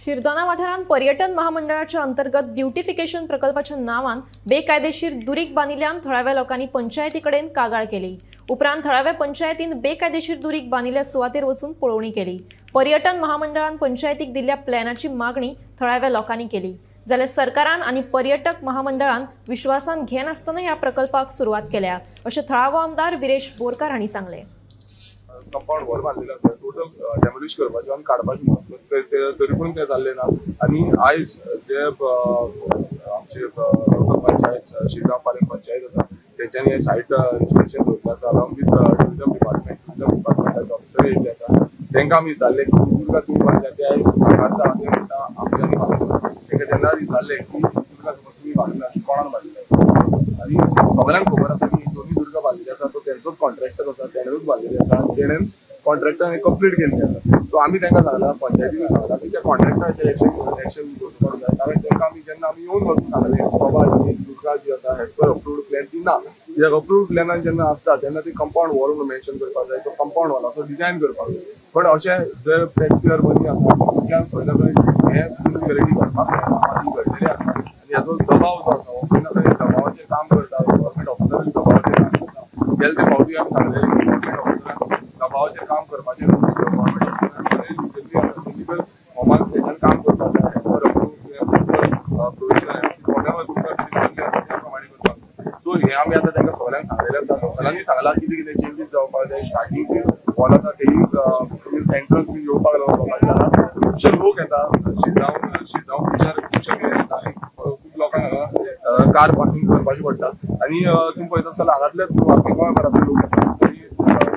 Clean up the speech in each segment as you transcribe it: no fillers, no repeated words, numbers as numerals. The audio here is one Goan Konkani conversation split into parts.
शिरदोना वाठारांत पर्यटन महामंडळाच्या अंतर्गत ब्युटिफिकेशन प्रकल्पाच्या नावान बेकायदेशीर दुरीग बांदिल्ल्यान थळाव्या लोकांनी पंचायती कडेन कागाळ केली। उपरांत थळाव्या पंचायतीन बेकायदेशीर दुरीग बांदिल्ल्या सुवातेर वचून पळोवणी केली। पर्यटन महामंडळान पंचायतीक दिल्ल्या प्लॅनाची मागणी थळाव्या लोकांनी केली। जाल्यार सरकारान आनी पर्यटक महामंडळान विश्वासान घेनासतना ह्या प्रकल्पाक सुरवात केल्या अशें थळावो आमदार विरेश बोरकार हांणी सांगलें। कंपाऊंड वॉल बांधलेलो आसा, टोटल डेमोलिश करपाचें आनी काडपाचें म्हणून तरी पूण तें जाल्लें ना। आनी आयज जे आमचे लोकल पंचायत शिरगांव पालम पंचायत आसा तेंच्यांनी हें सायट इन्स्पेक्शन दवरलें आसा along with tourism department. Tourism डिपार्टमेंटाचे ऑफिसर येयल्ले आसा, तेंकां आमी विचारलें की दुर्गा तुमी बांदल्या ते आयज नाकारता, ते म्हणटा आमच्यांनी बांदला। तेंकां जेन्ना विचारलें की दुर्गा तुमी बांदला कोणान बांदिल्लें आनी सगळ्यांक खबर आसा की दोनूय दुर्गा बांदिल्ली आसा तो तेंचोच कॉन्ट्रॅक्टर आसा, तेणेच बांदिल्ली आसा आनी तेणेन कॉन्ट्रॅक्टरान कंप्लीट केल्ली आसा। सो आमी तांकां सांगलां, पंचायतीन सांगलां की त्या कॉन्ट्रॅक्टराचेर एक्शन घेवपाक जाय, कारण तांकां आमी जेन्ना आमी येवन वचून सांगलें बाबा ही दुर्गा जी आसा एज पर अप्रूव्ड प्लॅन ती ना, कित्याक अप्रूव्ड प्लॅनान जेन्ना आसता तेन्ना ती कंपाऊंड वॉल म्हणून मेन्शन करपाक जाय, तो कंपाऊंड वॉल असो डिझायन करपाक जाय। बट अशें जर टॅक्सपेयर मनी आसा तितल्यान खंय ना खंय हें इलिगॅलिटी घडपाक मेळना, ती घडलेली आसा आनी हाचो दबाव जो आसा हो खंय ना खंय दबावाचेर काम करता, गव्हर्मेंट ऑफिसरूय दबावाचेर काम करता। गेले ते फावटी आमी सांगलेलें की गव्हर्मेंट ऑफिसरान दबावाचेर काम करपाचें, गव्हर्मेंट ऑफिसरान लिगल फॉर्मान तेच्यान काम करपाक जाय, एज पर प्रोविजन वॉटेवर तुमकां कितें आसा त्या प्रमाणे करपाक जाय। सो हें आमी आतां तांकां सगळ्यांक सांगलेलें आसा, लोकलांनी सांगलां कितें कितें चेंजीस जावपाक जाय। स्टार्टींग वॉल आसा तेय एंट्रन्स बीन येवपाक लागून लोकांक खुबशे लोक येता शिरगांव शिरगांव खुबशे खुबशे येता, खूब लोकांक हांगा कार पार्किंग करपाची पडटा आनी तुमी पळयता आसतना हांगांतले गोंयभरांतले लोक येता आनी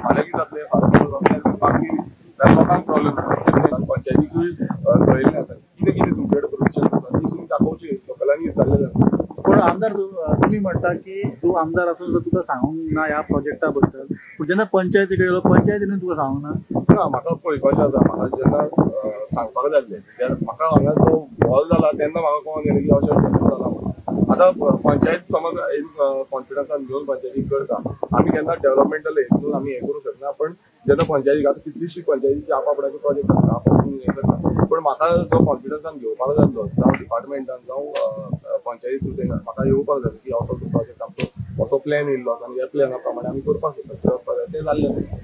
फाल्यां कितें जातलें, फाल्यां पार्किंग जाल्यार लोकांक प्रॉब्लेम जाता। पंचायतीकूय कळयल्लें आसा कितें कितें तुमचे कडेन प्रोविजन आसा ती तुमी दाखोवची, लोकांनी विचारलेलें आसा। पूण आमदार तुमी म्हणटा की तूं आमदार आसून तुका सांगूंक ना ह्या प्रोजेक्टा बद्दल, पूण जेन्ना पंचायती कडेन गेलो पंचायतीन तुका सांगूंक ना? ना, म्हाका पळयपाचें आसा, म्हाका जेन्ना सांगपाक जाल्लें म्हाका हांगा जो हॉल जाला तेन्ना म्हाका कळोन येयलें की अशें अशें जाला म्हणून। आतां पंचायत समज कॉन्फिडन्सान घेवन पंचायतीक करता, आमी केन्ना डेव्हलपमेंटल हितून आमी हें करूंक शकना, पण जेन्ना पंचायतीक आतां कितलीशी पंचायतीची आप आपणाचे प्रोजेक्ट आसता आपूण हें करता, पण म्हाका जो कॉन्फिडन्सान घेवपाक जाल्लो जावं डिपार्टमेंटान जावं पंचायती थ्रू तेंकां म्हाका येवपाक जाय की असो प्रोजेक्ट आमचो असो प्लॅन येयल्लो आसा आनी ह्या प्लॅना प्रमाणे आमी करपाक शकता, तें जाल्लें।